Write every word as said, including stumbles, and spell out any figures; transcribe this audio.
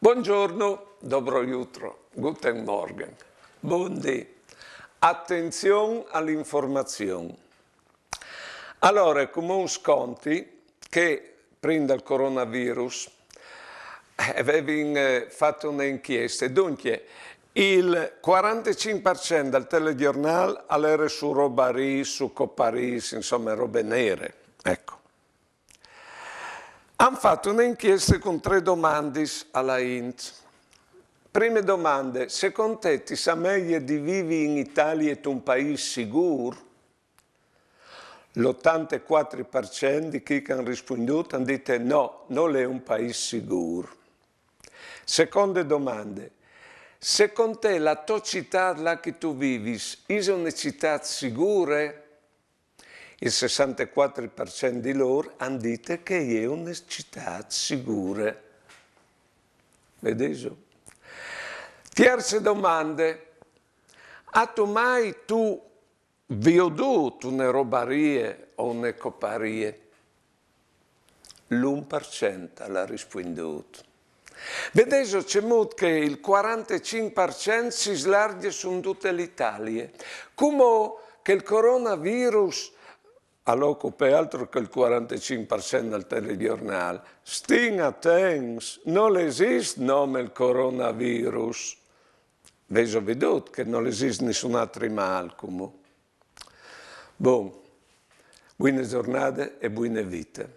Buongiorno, dobro jutro, guten Morgen, bundì. Attenzion a l'informazion. Alore, cumò us conti che prin dal coronavirus, eh, vevin, eh, fat une inchieste. Duncje, il cuarantecinc par cent dal telegjornâl al jere su robarîs, su coparîs, insome, robe nere. Eco. A àn fat une inchieste cun trê domandis a la int. Prime domande: secont te ti sameie di vivi in Italie, intun paîs sigûr? L'otantecuatri par cent di chei che a àn rispuindût a àn dite: no, nol è un paîs sigûr. Seconde domande: secont te la tô citât là che tu vivis ise une citât sigure? Il sessantecuatri par cent di lôr a àn dite che e je une citât sigure. Vedêso? Tierce domande: âstu mai tu viodût une robarie o une coparie? L'un par cent al à rispuindût. Vedêso cemût che il cuarantecinc par cent si slargje su dute la Italie. Cumò che il coronavirus al ocupe altro che il cuarantecinc par cent dal telegjornâl. Stin atents, nol esist nome il coronavirus. Vêso viodût che nol esist nissun altri mâl, cumò. Bon, buine zornade e buine vite.